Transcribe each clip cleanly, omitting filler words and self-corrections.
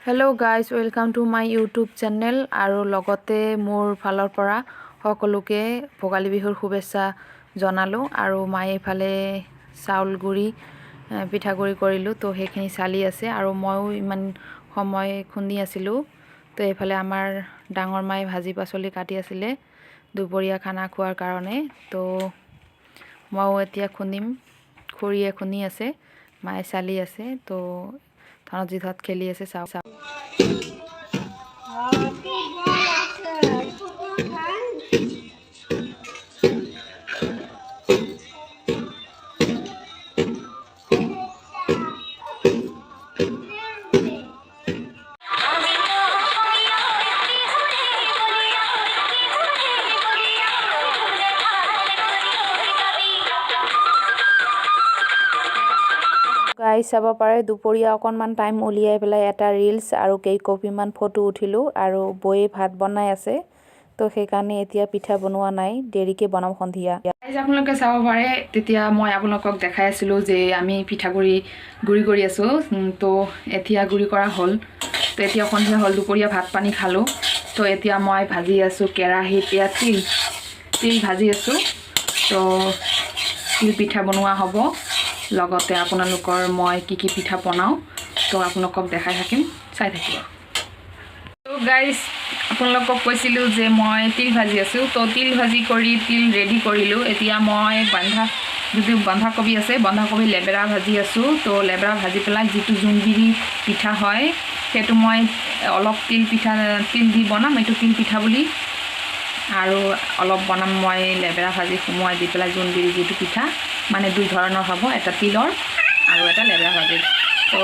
Hello guys, welcome to my YouTube channel আৰু লগতে মোৰ ফালৰ পৰা সকলোকে ভোগালী বিহুৰ শুভেচ্ছা জনালোঁ। আৰু মায়ে এইফালে চাউল গুড়ি, পিঠাগুড়ি কৰিলোঁ, তো সেইখিনি চালি আছে আৰু ময়ো ইমান সময় খুন্দি আছিলোঁ। তো এইফালে আমাৰ ডাঙৰ মায়ে ভাজি পাচলি কাটি আছিলে দুপৰীয়া খানা খোৱাৰ কাৰণে। তো ময়ো এতিয়া খুন্দিম। খুৰীয়ে খুন্দি আছে, মায়ে চালি আছে। তো ধনজিতহঁত খেলি আছে, চাওঁ চাওঁ। ফুটবল আছে, ফুটবল খাই। গাইজ, চাব পাৰে, দুপৰীয়া অকণমান টাইম উলিয়াই পেলাই এটা ৰিলচ আৰু কেইকপিমান ফটো উঠিলোঁ। আৰু বৌয়ে ভাত বনাই আছে, তো সেইকাৰণে এতিয়া পিঠা বনোৱা নাই, দেৰিকৈ বনাম সন্ধিয়া। গাইজ, আপোনালোকে চাব পাৰে, তেতিয়া মই আপোনালোকক দেখাই আছিলোঁ যে আমি পিঠাগুড়ি গুড়ি কৰি আছোঁ। তো এতিয়া গুড়ি কৰা হ'ল। তো এতিয়া সন্ধিয়া হ'ল, দুপৰীয়া ভাত পানী খালোঁ। তো এতিয়া মই ভাজি আছোঁ কেৰাহীত, এতিয়া তিল তিল ভাজি আছোঁ। তো তিল পিঠা বনোৱা হ'ব, লগতে আপোনালোকৰ মই কি কি পিঠা বনাওঁ তো আপোনালোকক দেখাই থাকিম, চাই থাকিব। তো গাইজ, আপোনালোকক কৈছিলোঁ যে মই তিল ভাজি আছোঁ। তো তিল ভাজি কৰি তিল ৰেডি কৰিলোঁ। এতিয়া মই যিটো বন্ধাকবি আছে, বন্ধাকবি লেবেৰা ভাজি আছোঁ। তো লেবেৰা ভাজি পেলাই যিটো জোনবিৰি পিঠা হয়, সেইটো মই অলপ তিল পিঠা তিল দি বনাম, এইটো তিল পিঠা বুলি। আৰু অলপ বনাম মই লেবেৰা ভাজি সুমুৱাই দি পেলাই জোনবিৰি যিটো পিঠা, মানে দুই ধৰণৰ হ'ব, এটা তিলৰ আৰু এটা লেবেৰা ভাজিৰ। তো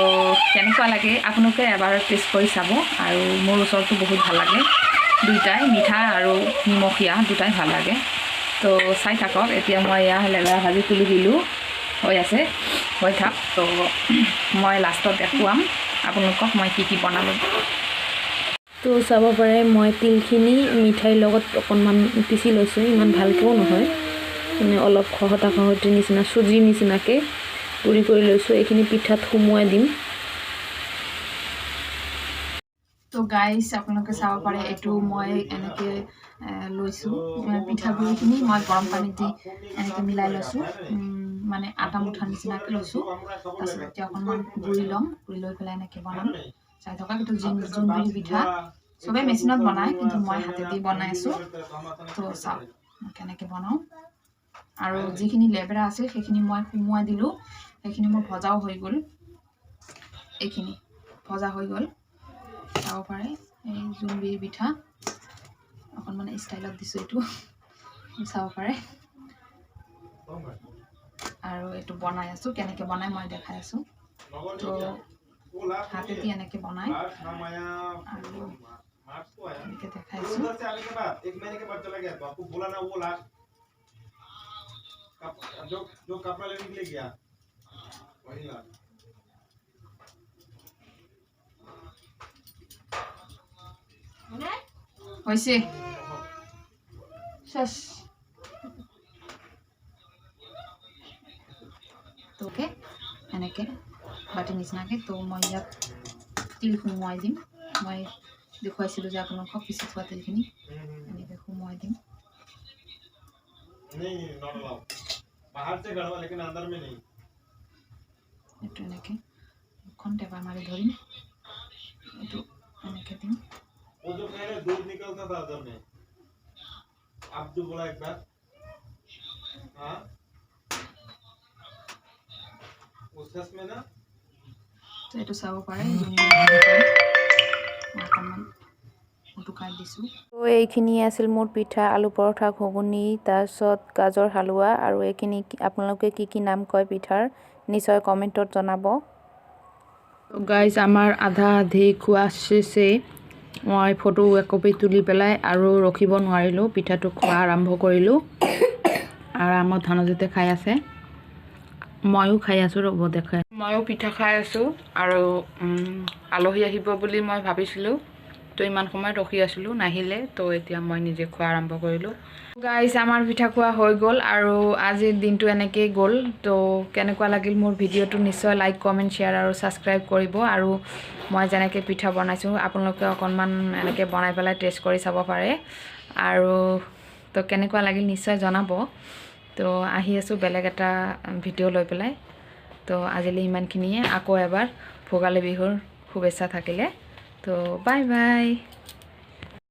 কেনেকুৱা লাগে আপোনালোকে এবাৰ টেষ্ট কৰি চাব। আৰু মোৰ ওচৰতো বহুত ভাল লাগে দুইটাই, মিঠা আৰু নিমখীয়া দুটাই ভাল লাগে। তো চাই থাকক। এতিয়া মই এয়া লেবেৰা ভাজি তুলি দিলোঁ, হৈ আছে, হৈ থাক। তো মই লাষ্টত দেখুৱাম আপোনালোকক মই কি কি বনালোঁ। তো চাব পাৰে, মই তিলখিনি মিঠাইৰ লগত অকণমান পিচি লৈছোঁ। ইমান ভালকৈও নহয়, মানে অলপ খহটা খহটিৰ নিচিনা, চুজিৰ নিচিনাকৈ গুড়ি কৰি লৈছোঁ। এইখিনি পিঠাত সুমুৱাই দিম। তো গাইজ, আপোনালোকে চাব পাৰে, এইটো মই এনেকৈ লৈছোঁ। পিঠাগুড়িখিনি মই গৰম পানীত দি এনেকৈ মিলাই লৈছোঁ, মানে আটা মুঠাৰ নিচিনাকৈ লৈছোঁ। তাৰপিছত এতিয়া অকণমান গুড়ি ল'ম, গুড়ি লৈ পেলাই এনেকৈ বনাম, চাই থকা। কিন্তু জোনবিৰি পিঠা চবেই মেচিনত বনায়, কিন্তু মই হাতেদি বনাই আছোঁ। তো চাওক মই কেনেকৈ বনাওঁ। আৰু যিখিনি লেবেৰা আছিল, সেইখিনি মই সুমুৱাই দিলোঁ। সেইখিনি মোৰ ভজাও হৈ গ'ল, এইখিনি ভজা হৈ গ'ল, চাব পাৰে। এই জোনবিৰি পিঠা অকণমান ষ্টাইলত দিছোঁ, এইটো চাব পাৰে। আৰু এইটো বনাই আছোঁ, কেনেকৈ বনাই মই দেখাই আছোঁ। তো হাতেদি এনেকৈ বনাই আৰু এনেকৈ দেখাইছোঁ। एक महीने के बाद चला गया, तो आपको बोला ना, वो लास्ट जो जो कपड़ा लेने के लिए गया, वही लास्ट। হৈছে শেষ। তোকে এনেকৈ বাতি নিচিনাকৈ। তো মই ইয়াত তিল সুমুৱাই দিম। মই দেখুৱাইছিলোঁ যে আপোনালোকক পিচি থোৱা তিলখিনি এনেকৈ সুমুৱাই দিম। नहीं नहीं, not allowed. बाहर से गड़बड़, लेकिन अंदर में नहीं। এইটো এনেকৈ মুখখন টেপা মাৰি ধৰিম, এইটো এনেকৈ দিম। वो जो पहले दूध निकलता था अंदर में, आप जो बोला एक बार, हाँ, उस सच में ना। তো এইটো চাব পাৰে, মই অকণমান উটুকাই দিছোঁ। তো এইখিনিয়ে আছিল মোৰ পিঠা, আলু পৰঠা, ঘুগুনি, তাৰপিছত গাজৰ হালোৱা। আৰু এইখিনি আপোনালোকে কি কি নাম কয় পিঠাৰ, নিশ্চয় কমেণ্টত জনাব। গাইজ, আমাৰ আধা আধি খোৱা শেষেই। মই ফটো একপি তুলি পেলাই আৰু ৰখিব নোৱাৰিলোঁ, পিঠাটো খোৱা আৰম্ভ কৰিলোঁ। আৰু আমাৰ ধনজিতে খাই আছে, ময়ো খাই আছোঁ, ৰ'ব দেখাই। ময়ো পিঠা খাই আছোঁ। আৰু আলহী আহিব বুলি মই ভাবিছিলোঁ, তো ইমান সময় ৰখি আছিলোঁ, নাহিলে। তো এতিয়া মই নিজে খোৱা আৰম্ভ কৰিলোঁ। গাইজ, আমাৰ পিঠা খোৱা হৈ গ'ল আৰু আজিৰ দিনটো এনেকেই গ'ল। তো কেনেকুৱা লাগিল মোৰ ভিডিঅ'টো নিশ্চয় লাইক, কমেণ্ট, শ্বেয়াৰ আৰু ছাবস্ক্ৰাইব কৰিব। আৰু মই যেনেকৈ পিঠা বনাইছোঁ, আপোনালোকে অকণমান এনেকৈ বনাই পেলাই টেষ্ট কৰি চাব পাৰে। আৰু তো কেনেকুৱা লাগিল নিশ্চয় জনাব। তো আহি আছোঁ বেলেগ এটা ভিডিঅ' লৈ পেলাই। তো আজিলৈ ইমানখিনিয়ে। আকৌ এবাৰ ভোগালী বিহুৰ শুভেচ্ছা থাকিলে। তো বাই বাই।